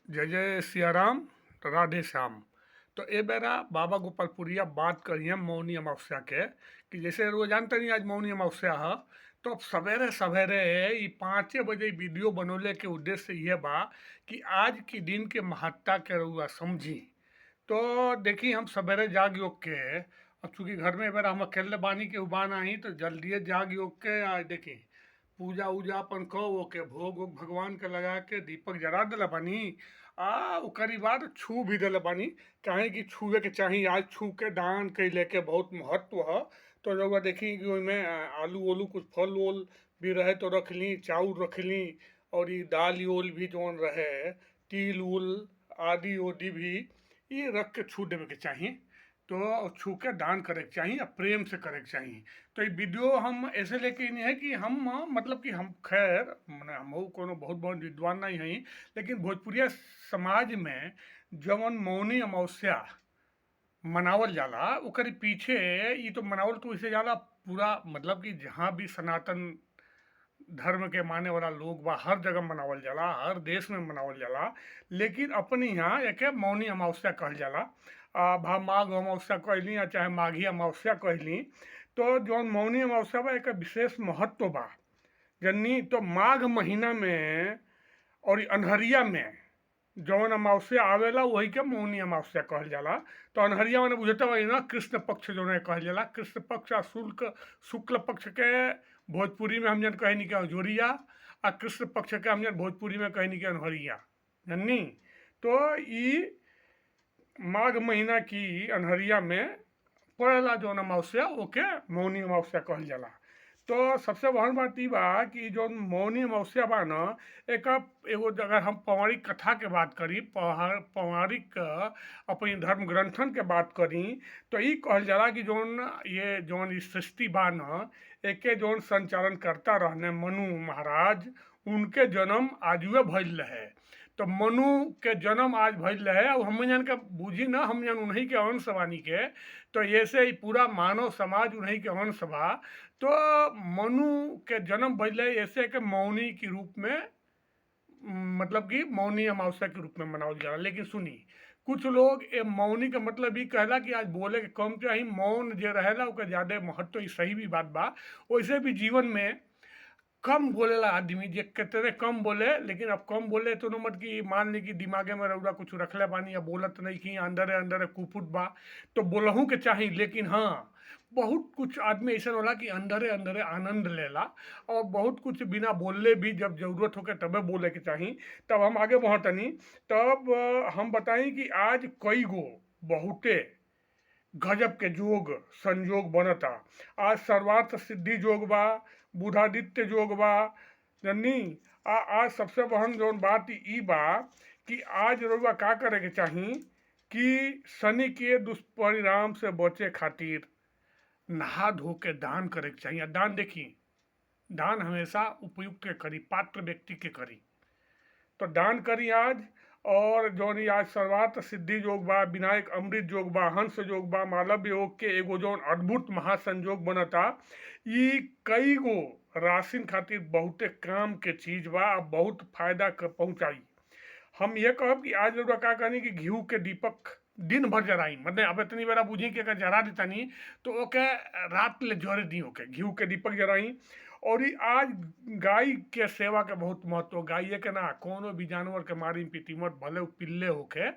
जय जय सियाराम, राधे श्याम। तो ए बेरा बाबा गोपालपुरिया बात करी मौनी अमावस्या के कि जैसे रोज जानते नहीं आज मौनी अमावस्या है। तो अब सवेरे सवेरे ई 5 बजे वीडियो बनौले के उद्देश्य ये बा कि आज के दिन के महत्ता के रउआ समझी। तो देखी हम सवेरे जाग योग के, अब चूंकि घर में बेरा हम अकेले बानी के बा नाही, तो जल्दिए जाग योग के आज देखी पूजा उजा अपन क के भोग वोग भगवान के लगा के दीपक जरा दिला बानी आ ओकरी बाद छू भी दिले बानी। काहे कि छुए के चाही, आज छू के दान कैले के बहुत महत्व ह। तो रउआ देखी कि ओइमे आलू ओलू कुछ फल ओल भी रहे तो रख ली, चाउर रख ली और ई दाल ओल भी जौन रहे, तिल उल आदि उदी भी ई रख के छू देवे के चाही। तो छू के दान करे के चाही आ प्रेम से करे के चाही। तो ई वीडियो हम ऐसे लेके नहीं है कि हम मतलब कि हम खैर माने हमहू कोनो बहुत बड़ विद्वान नहीं हई, लेकिन भोजपुरिया समाज में जवन मौनी अमावस्या मनावल जाला ओकरे पीछे ई तो मनावल तो वैसे जाला पूरा, मतलब कि जहाँ भी सनातन धर्म के माने वाला लोग बा हर जगह मनावल जाला, हर देश में मनावल जाला, लेकिन अपने यहाँ एके मौनी अमावस्या कहल जाला। आ भा माघ अमावस्या कहली या चाहे माघी अमावस्या कहली, तो जौन मौनी अमावस्या बा एकर विशेष महत्व बा जननी। तो माघ महीना में और ई अन्हरिया में जौन अमावस्या आवेला वही के मौनी अमावस्या कहल जाला। तो अन्हरिया माने बुझते बानी ना, कृष्ण पक्ष जौन कहल जाला, कृष्ण पक्ष आ शुक्ल शुक्ल पक्ष के भोजपुरी में हम जन कहनी के अजोरिया आ कृष्ण पक्ष के हम जन भोजपुरी में कहनी के अन्हरिया जननी। तो ई माघ महीना की अन्हरिया में पड़ेला जौन अमावस्या ओके मौनी अमावस्या कहल जाला। तो सबसे बहन बात ई बा कि जौन मौनी अमावस्या बा न, एकर एगो अगर हम पौराणिक कथा के बात करी, पौराणिक अपनी धर्म ग्रंथन के बात करी, तो ई कहल जाला कि जौन ये जौन ई सृष्टि बा न, एके जौन संचालन करता रहने मनु महाराज, उनके जन्म आजुए भइल रहे। तो मनु के जन्म आज भइल रहे और हम जन के बूझी न, हम जन उन्हीं के अंश बानी के, तो ऐसे ही पूरा मानव समाज उन्हीं के अंश बा। तो मनु के जन्म भइल रहे ऐसे के मौनी के रूप में, मतलब कि मौनी अमावस्या के रूप में मनावल जाला। लेकिन सुनी, कुछ लोग ए मौनी के मतलब ई कहला कि आज बोले के कम चाही, मौन जे रहेला ओकर ज़्यादा महत्व। ई सही भी बात बा। वैसे भी जीवन में कम बोलेला आदमी जे कितने कम बोले, लेकिन अब कम बोले तो न मत कि मान ली कि दिमागे में रउरा कुछ रखले बानी या बोलत नहीं कि अंदरे अंदरे कुपुट बा, तो बोलहू के चाही। लेकिन हाँ, बहुत कुछ आदमी ऐसा होला कि अंदरे अंदरे आनंद लेला और बहुत कुछ बिना बोलले भी जब जरूरत होके तबे बोले के चाही। तब हम आगे बढ़तनी, तब हम बताई कि आज कई गो बहुते गजब के जोग संजोग बनता। आज सर्वार्थ सिद्धि जोग बा, बुधादित्य जोग बा जननी। आ आज सबसे बहन जौन बात ई बा कि आज रउआ का करे के चाही कि शनि के दुष्परिणाम से बचे खातिर नहा धो के दान करे के चाही। आ दान देखी, दान हमेशा उपयुक्त के करी, पात्र व्यक्ति के करी। तो दान करी आज। और जौन ई आज सर्वार्थ सिद्धि योग बा, विनायक अमृत योग बा, हंस योग बा, मालव्य योग के एगो जौन अद्भुत महासंयोग बनता, ई कई गो राशिन खातिर बहुते काम के चीज बा आ बहुत फायदा के पहुंचाई। हम ये कहब कि आज रउआ का कहनी कि घी के दीपक दिन भर जराई, मतलब अब इतनी बेरा बुझी कि अगर जरा देतानी तो ओके रात ले जरे दी, ओके घी के दीपक जराई। और ई आज गाय के सेवा के बहुत महत्व, गाय के ना कोनो भी जानवर के मारी पीटी मत, भले उ पिल्ले होके,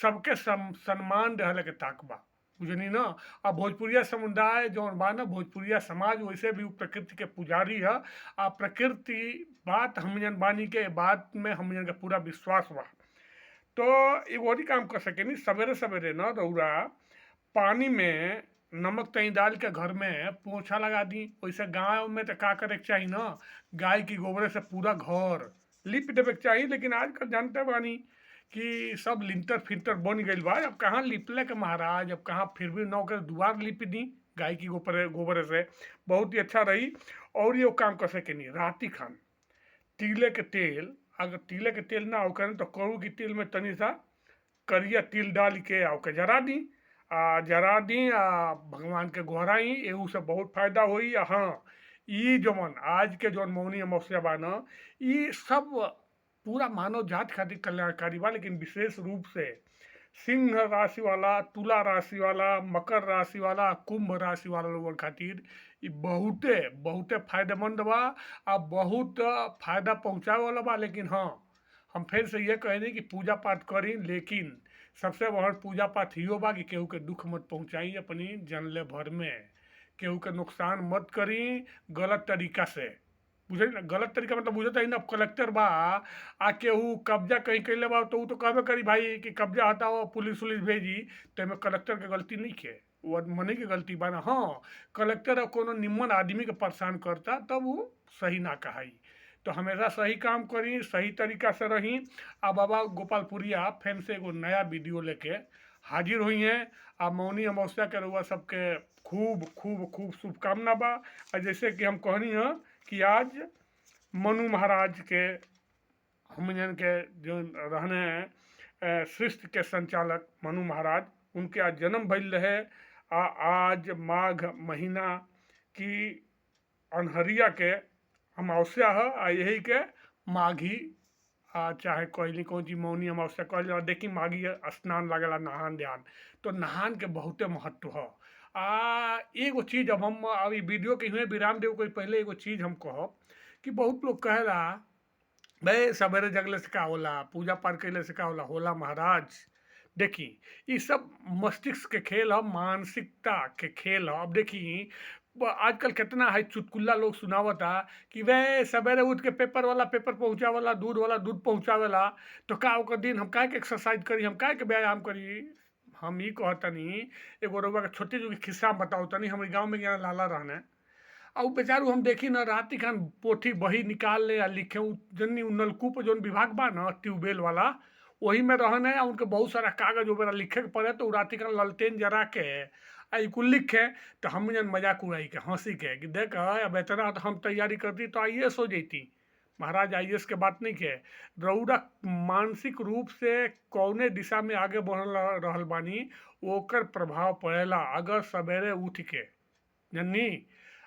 सबके सम्मान देहले के ताक बा बुझनी ना। आ भोजपुरिया समुदाय जौन बा ना, भोजपुरिया समाज वैसे भी उ प्रकृति के पुजारी है। आ प्रकृति बात हम जन बानी के बात में हम जन के पूरा विश्वास बा। तो एगो और काम कर सकेनी, सवेरे सवेरे न रउरा पानी में नमक तनी डाल के घर में पोछा लगा दी। वैसे गाँव में तो का करे के चाही न, गाय की गोबरे से पूरा घर लिप देवे के चाही। लेकिन आजकल जानते बानी कि सब लिंटर फिंटर बन गइल बा, अब कहाँ लिपले के महाराज, अब कहाँ, फिर भी नौ के दुआर लिप दी गाय की गोबरे गोबरे से, बहुत ही अच्छा रही। और ये काम कर सकेनी राती खान तिले के तेल, अगर तिले के तेल ना होकर तो करू के तेल में तनी सा करिया तिल डाल के आ ओके जरा दी, आ जरा दी आ भगवान के गोहराई, एहू से बहुत फायदा होई। आ हाँ, ई जौन आज के जौन मौनी अमावस्या बा न, ई सब पूरा मानव जात खातिर कल्याणकारी बा, लेकिन विशेष रूप से सिंह राशि वाला, तुला राशि वाला, मकर राशि वाला, कुंभ राशि वाला लोगन खातिर इ बहुते बहुते फायदेमंद बा आ बहुत फायदा पहुंचावे वाला बा। लेकिन हाँ, हम फिर से ये कहनी कि पूजा पाठ करी, लेकिन सबसे बड़ पूजा पाठ इहो बा कि केहू के दुख मत पहुंचाई अपनी जनले भर में, केहू के नुकसान मत करी गलत तरीका से। बुझे ना, गलत तरीका मतलब बुझत है ना, कलेक्टर बा आ केहू कब्जा कहीं कैले बा तो उ तो कहबे करी भाई कि कब्जा हटाओ, पुलिस उलिस भेजी, तो एमे कलेक्टर के गलती नहीं के, वो मने के गलती बा ना। हाँ, कलेक्टर कोनो निम्न आदमी के परेशान करता तब वो सही ना कहाई। तो हमेशा सही काम करी, सही तरीका से रही। आ बाबा गोपालपुरिया फिर से एगो नया वीडियो लेके हाजिर हुई हैं। आ मौनी अमावस्या के रउआ सबके खूब खूब खूब शुभकामना बा। आ जैसे कि हम कहनी है कि आज मनु महाराज के हमन के जो रहने सृष्टि के संचालक मनु महाराज, उनके आज जन्म भइल रहे। आ आज माघ महीना की अनहरिया के अमावस्या है, आ यही के माघी आ चाहे कहली कौन चीज मौनी अमावस्या कहल जाला। देखी माघी स्नान लागेला, नहान ध्यान, तो नहान के बहुते महत्व है। आ एगो चीज़ अब हम अभी वीडियो के हुए विराम देव कोई पहले एगो चीज़ हम कहब कि बहुत लोग कहेला भाई सवेरे जगले से का होला, पूजा पाठ कैले से का होला। होला महाराज, देखी ये सब मस्तिष्क के खेल है, मानसिकता के खेल है। अब देखी आजकल कितना है चुटकुल्ला लोग सुनावता कि वे सवेरे उठ के पेपर वाला पेपर पहुँचावेला, दूध वाला दूध पहुँचावेला, तो का ओकर दिन हम काहे के एक्सरसाइज करी, हम काहे के व्यायाम करी। हम ई कहतनी एगो रउआ के छोटी जो खिस्सा बताओ तनी। हमारे गाँव में लाला रहने आ उ बेचारू हम देखी न राति खान पोथी बही निकाल ले आ लिखे, उ जन्नी उ नलकूप जौन विभाग बा न ट्यूबवेल वाला, वही में रहने आ उनके बहुत सारा कागज वगैरह लिखे के पड़े, तो उ राति खान ललटेन जरा के आ ई कुल लिखे। तो हम जन मजाक उड़ाई के हंसी के कि देख अब इतना तो हम तैयारी करती तो IAS हो जैती। महाराज IAS के बात नहीं के, रउरा मानसिक रूप से कौने दिशा में आगे बढ़ रहल बानी ओकर प्रभाव पड़ेला। अगर सवेरे उठ के जन्नी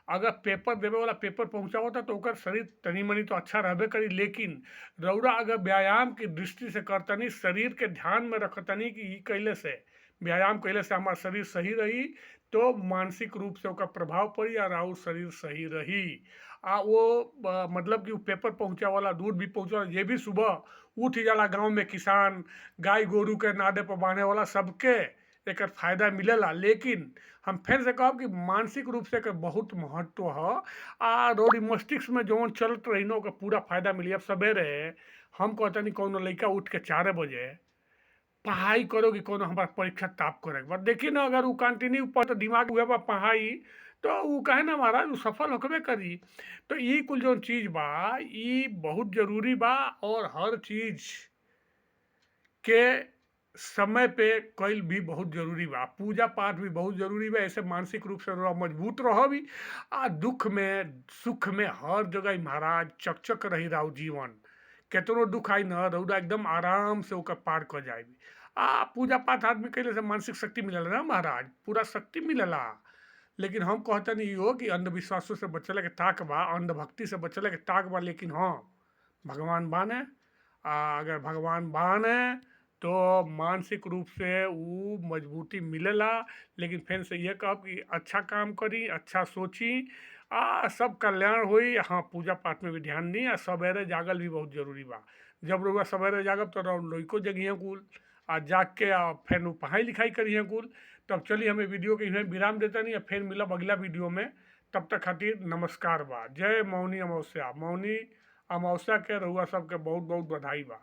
अगर पेपर देवे वाला पेपर पहुँचावता तो ओकर शरीर तनी मनी तो अच्छा रहबे करी, लेकिन रउरा अगर व्यायाम की दृष्टि से करतनी, शरीर के ध्यान में रखतनी कि ई कैले से व्यायाम कैले से हमार शरीर सही रही, तो मानसिक रूप से ओकर प्रभाव पड़ी और राउर शरीर सही रही। आ वो मतलब कि पेपर पहुँचा वाला दूध भी पहुँचा, ये भी सुबह उठ जाला गाँव में किसान गाय गोरू के नादे पर बांधे वाला सबके एकर फायदा मिलेला। लेकिन हम फिर से कहब कि मानसिक रूप से एकर बहुत महत्व है आ रोड मस्तिष्क में जौन चलत रही न ओकर पूरा फायदा मिली। अब सवेरे हम कहतनी कौनो लइका उठ के 4 बजे पढ़ाई करो कि कोनो हमारा परीक्षा ताप करे बा, देखी ना अगर उ कंटिन्यू पर तो दिमाग उहे बा पढ़ाई, तो उ काहे ना महाराज उ सफल होखबे करी। तो ई कुल जौन चीज़ बा ई बहुत जरूरी बा और हर चीज़ के समय पे कईल भी बहुत जरूरी बा, पूजा पाठ भी बहुत जरूरी बा। ऐसे मानसिक रूप से रउआ मजबूत रहबी आ दुख में सुख में हर जगह महाराज चकचक रही राउ जीवन। केतनो दुख आई न रउरा एकदम आराम से ओकर पार कर जाई। आ पूजा पाठ आदमी कइले से मानसिक शक्ति मिलेला ना महाराज, पूरा शक्ति मिलेला। लेकिन हम कहतनी इहो कि अंधविश्वासों से बचले के ताक बा, अंधभक्ति से बचले के ताक बा, लेकिन हाँ भगवान बाने, आ अगर भगवान बाने तो मानसिक रूप से उ मजबूती मिलेला। लेकिन फिर से ये कहब कि अच्छा काम करी, अच्छा सोची आ सब कल्याण होई। हाँ, पूजा पाठ में भी ध्यान दी आ सवेरे जागल भी बहुत जरूरी बा। जब रउआ सवेरे जागब तो रउआ लइको जगिहे कुल आ जाग के आ फिर उ पढ़ाई लिखाई करिहे कुल। तब चली हमें वीडियो के इहें विराम देतनी आ फिर मिलब अगला वीडियो में। तब तक खातिर नमस्कार बा। जय मौनी अमावस्या। मौनी अमावस्या के रउआ सबके बहुत बहुत बधाई बा।